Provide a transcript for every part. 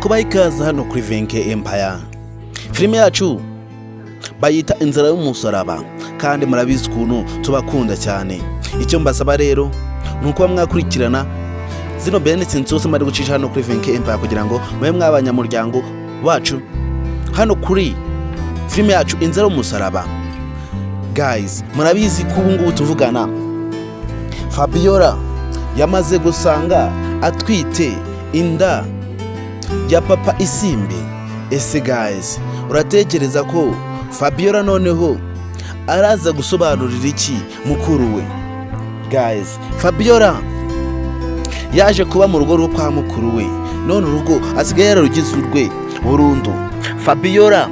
Kubaha ikaze hano kuri Venke Empire. Filime yacu bayita Inzira y'Umusaraba, kandi murabizi ukuntu tubakunda cyane. Icyo mbasaba rero ni ukuba mwakurikirana zino benefits zose mari gucisha hano kuri Venke Empire, kugira ngo mube mw'abanyamuryango bacu hano kuri filime yacu Inzira y'Umusaraba. Guys, murabizi ko ubu ngubu tuvugana Fabiola yamaze gusanga atwite inda ya Papa Isimbi. Ese guys, uratekereza ko Fabiola noneho araza gusobanurira iki mukuru we? Guys, Fabiola yaje kuba mu rugo rwo kwa mukuru we, none urugo asigaye yararugize urwe burundu. Fabiola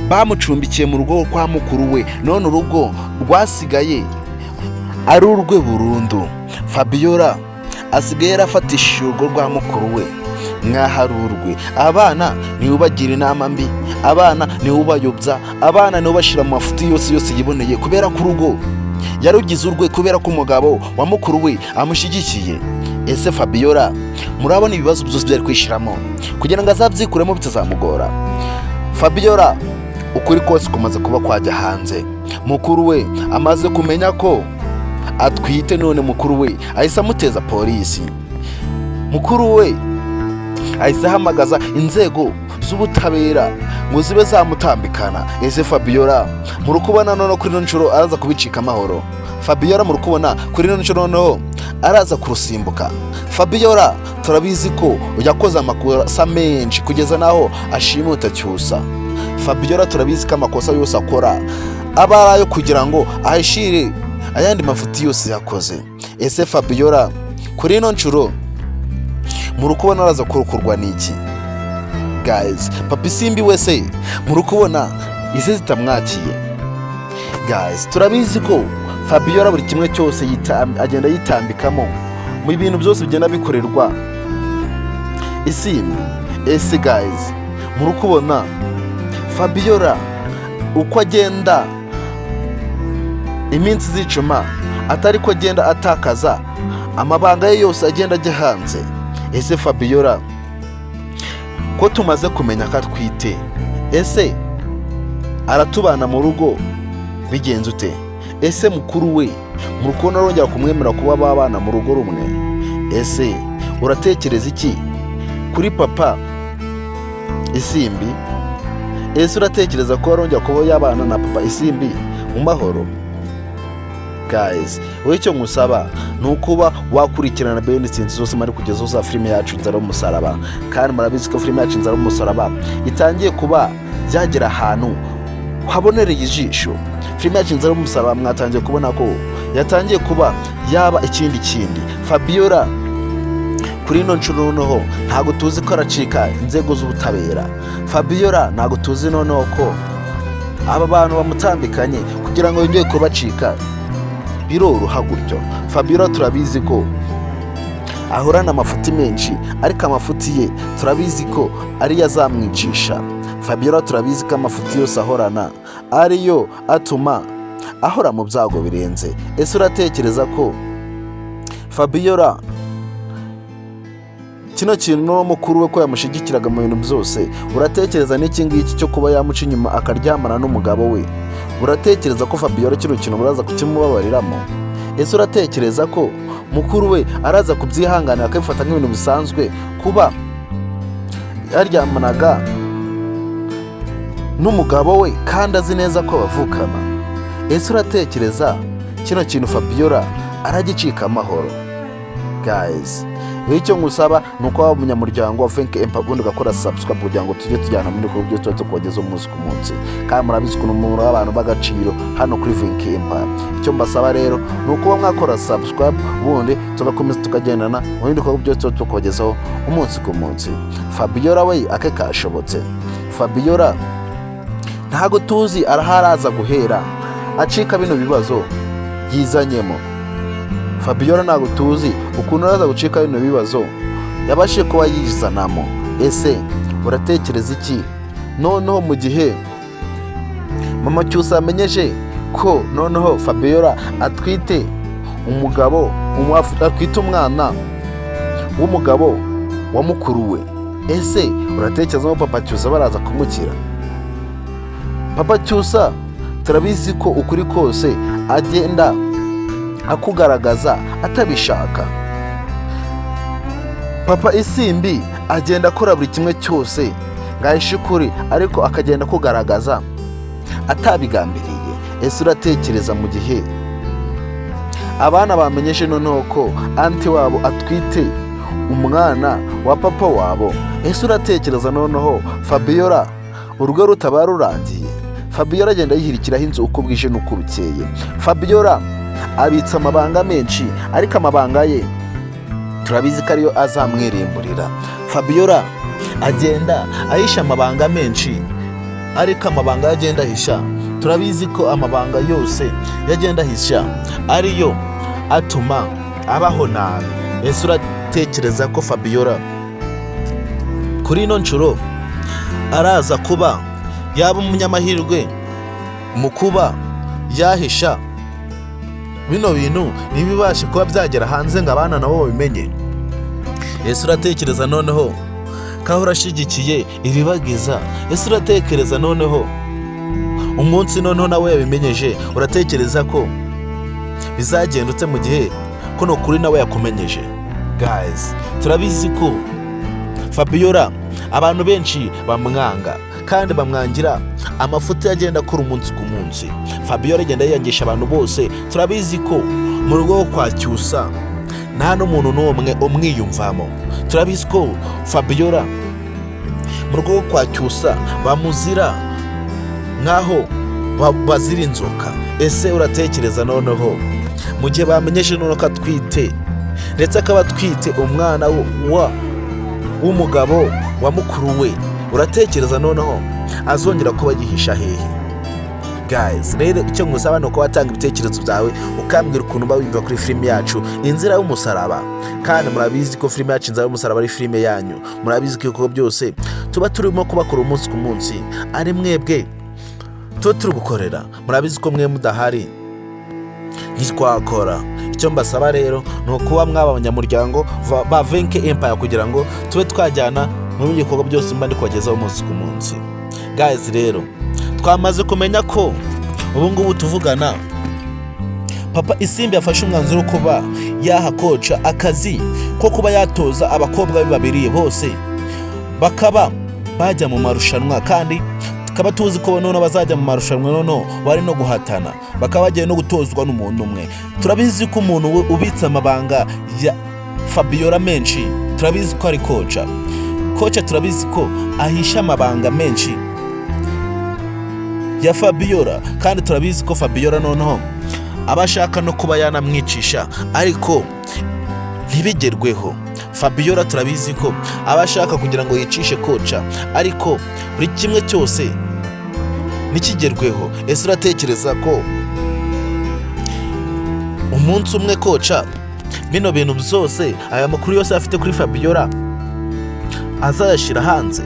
bamucumbikiye mu rugo kwa mukuru we, none urugo rwasigaye ari urwe burundu. Fabiola asigaye yarafatishije urugo rwa mukuru we nk'aho ari urwe. Abana niwe ubagira inama mbi, abana niwe ubayobya, abana niwe ubashyira mu mafuti yose yose yiboneye, kubera ko urugo yarugize urwe, kubera ko umugabo wa mukuru we amushyigikiye. Ese Fabiola, murabona ibibazo byose byari kwishyiramo kugira ngo azabyikuremo bitazamugora? Fabiola ukuri kose kumaze kuba kwajya hanze. Mukuru we amaze kumenya ko atwite, none mukuru we ahise amuteza polisi. Mukuru we ahise ahamagaza inzego z'ubutabera ngo zibe zamutambikana. Ese Fabiola, muri kubona noneho kuri ino nshuro araza kubicika amahoro? Fabiola, muri kubona kuri ino nshuro noneho araza kurusimbuka? Fabiola turabizi ko yakoze amakosa menshi kugeza n'aho ashimuta Cyusa. Fabiola turabizi ko amakosa yose akora aba ari ayo kugira ngo ahishire ayandi mafuti yose yakoze. Ese Fabiola kuri ino nshuro muri kubona araza kurokorwa n'iki? Guys, Papa Isimbi wese muri kubona isi zitamwakiye? Guys, turabizi ko Fabiola buri kimwe cyose agenda yitambikamo mu bintu byose bigenda bikorerwa Isimbi. Ese guys, muri kubona Fabiola uko agenda iminsi zicuma atari ko agenda atakaza amabanga ye yose, agenda ajya hanze? Ese Fabiola ko tumaze kumenya ko atwite, ese aratubana mu rugo bigenze ute? Ese mukuru we muri kubona arongera kumwemera kuba babana mu rugo rumwe? Ese uratekereza iki kuri Papa Isimbi? Ese uratekereza ko arongera kuba yabana na Papa Isimbi mu mahoro? Guys, wowe icyo nkusaba ni ukuba wakurikirana benefits zose mari kugezaho za filime yacu Inzara y'Umusaraba. Kandi murabizi ko filime yacu Inzara y'Umusaraba itangiye kuba yagera ahantu habonereye ijisho. Filime yacu Inzara y'Umusaraba mwatangiye kubona ko yatangiye kuba yaba ikindi kindi. Fabiola kuri ino nshuro noneho ntabwo tuzi ko aracika inzego z'ubutabera. Fabiola ntabwo tuzi noneho ko aba bantu bamutambikanye kugira ngo yongere kubacika biroroha gutyo. Fabiola turabizi ko ahorana amafuti menshi, ariko amafuti ye turabizi ko ariyo azamwicisha. Fabiola turabizi ko amafuti yose ahorana ariyo atuma ahora mu byago birenze. Ese uratekereza ko Fabiola kino kintu n'uwo mukuru we ko yamushyigikiraga mu bintu byose, uratekereza n'iki ngiki cyo kuba yamuca inyuma akaryamana n'umugabo we, uratekereza ko Fabiola kino kintu muraza kukimubabariramo? Ese uratekereza ko mukuru we araza kubyihanganira, akabifata nk'ibintu bisanzwe kuba yaryamanaga n'umugabo we kandi azi neza ko bavukana? Ese uratekereza kino kintu Fabiola aragicika amahoro? Guys, icyo ngusaba ni uko waba umunyamuryango wa Fenke Empire, ubundi ugakora subscribe kugira ngo tujye tujyana muri bikorwa byose tuba tukubagezaho umunsi ku munsi. Kandi murabizi ukuntu umuntu w'abantu b'agaciro hano kuri Fenke Empire. Icyo mbasaba rero ni ukuba mwakora subscribe, ubundi tugakomeza tukagendana mu bindi bikorwa byose tuba tukubagezaho umunsi ku munsi. Fabiola we ake kashobotse. Fabiola ntago tuzi araharaza guhera acika bino bibazo yizanyemo. Fabiola ntabwo tuzi ukuntu araza gucika bino bibazo yabashije kuba yizanamo. Ese uratekereza iki noneho mu gihe Mama Cyusa yamenyeje ko noneho Fabiola atwite umugabo, atwite umwana w'umugabo wa mukuru we? Ese uratekereza ko Papa Cyusa baraza kumukira? Papa Cyusa turabizi ko ukuri kose agenda akugaragaza atabishaka. Papa Isimbi agenda akora buri kimwe cyose ngo ahishe ukuri, ariko akagenda akugaragaza atabigambiriye. Ese uratekereza mu gihe abana bamenyeshe noneho ko aunty wabo atwite umwana wa papa wabo, ese uratekereza noneho Fabiola urugo rutaba rurangiye? Fabiola agenda yihirikiraho inzu uko bwije n'uko bukeye. Fabiola abitse amabanga menshi, ariko amabanga ye turabizi ko ariyo azamwirimburira. Fabiola agenda ahisha amabanga menshi, ariko amabanga ye agenda ahisha, turabizi ko amabanga yose yagenda ahisha ariyo atuma abaho nabi. Ese uratekereza ko Fabiola kuri ino nshuro araza kuba yaba umunyamahirwe mu kuba yahisha bino bintu ntibibashe kuba byagera hanze ngo abana nabo babimenye? Ese uratekereza noneho ko ahora ashyigikiye Iribagiza? Ese uratekereza noneho umunsi noneho nawe yabimenyeje, uratekereza ko bizagenda ute mu gihe kuno kuri nawe yakumenyeje? Guys, turabizi ko Fabiola abantu benshi bamwanga, kandi bamwangira amafuti agenda akora umunsi ku munsi. Fabiola agenda yiyangisha abantu bose. Turabizi ko mu rugo kwa Cyusa nta n'umuntu n'umwe umwiyumvamo. Turabizi ko Fabiola mu rugo kwa Cyusa bamuzira nk'aho bazira inzoka. Ese uratekereza noneho mu gihe bamenyeshe noneho ko atwite, ndetse akaba atwite umwana wa w'umugabo wa mukuru we, uratekereza noneho azongera kuba yihisha hehe? Guys, rero icyo ngusaba ni uko watanga ibitekerezo byawe, ukambwira ukuntu uba wumva kuri filime yacu Inzira y'Umusaraba. Kandi murabizi ko filime yacu Inzira y'Umusaraba ari filime yanyu. Murabizi ko ibikorwa byose tuba turimo kubakora umunsi ku munsi ari mwebwe tuba turi gukorera. Murabizi ko mwe mudahari ntitwakora. Icyo mbasaba rero ni ukuba mwaba abanyamuryango ba Venke Empire, kugira ngo tube twajyana mu bindi bikorwa byose mba ndi kubagezaho umunsi ku munsi. Guys, rero twamaze kumenya ko ubu ngubu tuvugana Papa Isimbi yafashe umwanzuro wo kuba yaha koca akazi ko kuba yatoza abakobwa be babiri bose bakaba bajya mu marushanwa. Kandi tukaba tuzi ko noneho bazajya mu marushanwa, noneho bari no guhatana, bakaba bagiye no gutozwa n'umuntu umwe. Turabizi ko umuntu we ubitse amabanga ya Fabiola menshi, turabizi ko ari koca. Koca turabizi ko ahisha amabanga menshi ya Fabiola, kandi turabizi ko Fabiola noneho aba ashaka no kuba yanamwicisha, ariko ntibigerweho. Fabiola turabizi ko aba ashaka kugira ngo yicishe koca, ariko buri kimwe cyose ntikigerweho. Ese uratekereza ko umunsi umwe koca bino bintu byose, aya makuru yose afite kuri Fabiola, azayashyira hanze?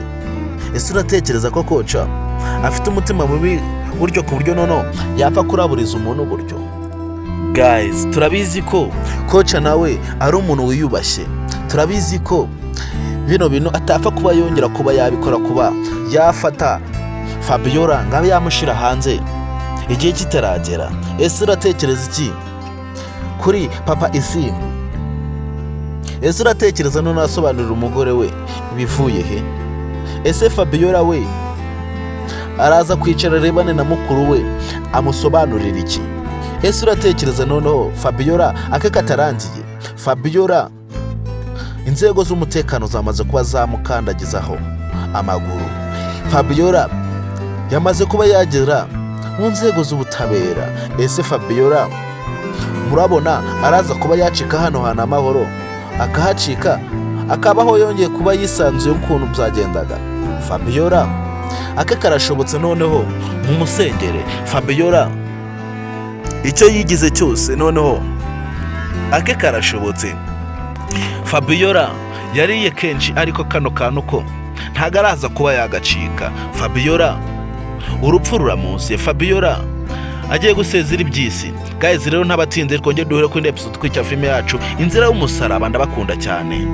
Ese uratekereza ko koca afite umutima mubi buryo, ku buryo noneho yapfa kuraburiza umuntu buryo? Guys, turabizi ko koca nawe ari umuntu wiyubashye. Turabizi ko bino bintu atapfa kuba yongera kuba yabikora, kuba yafata Fabiola ngo abe yamushyira hanze igihe kitaragera. Ese uratekereza iki kuri Papa Isimbi? Ese uratekereza none asobanurira umugore we ibivuye he? Ese Fabiola we araza kwicara arebane na mukuru we amusobanurira iki? Ese uratekereza noneho Fabiola ake katarangiye? Fabiola inzego z'umutekano zamaze kuba zamukandagizaho amaguru. Fabiola yamaze kuba yagera mu nzego z'ubutabera. Ese Fabiola murabona araza kuba yacika hano hantu amahoro, akahacika, akabaho yongeye kuba yisanzuye ukuntu byagendaga? Fabiola ake karashobotse, noneho mu musengere. Fabiola icyo yigize cyose, noneho ake karashobotse. Fabiola yariye kenshi, ariko kano kantu ko ntago araza kuba yagacika. Fabiola urupfu ruramusiye. Fabiola agiye gusezera iby'isi. Guys, rero ntabatinze, twongere duhure kuri episode twicya filime yacu Inzira y'Umusaraba. Ndabakunda cyane.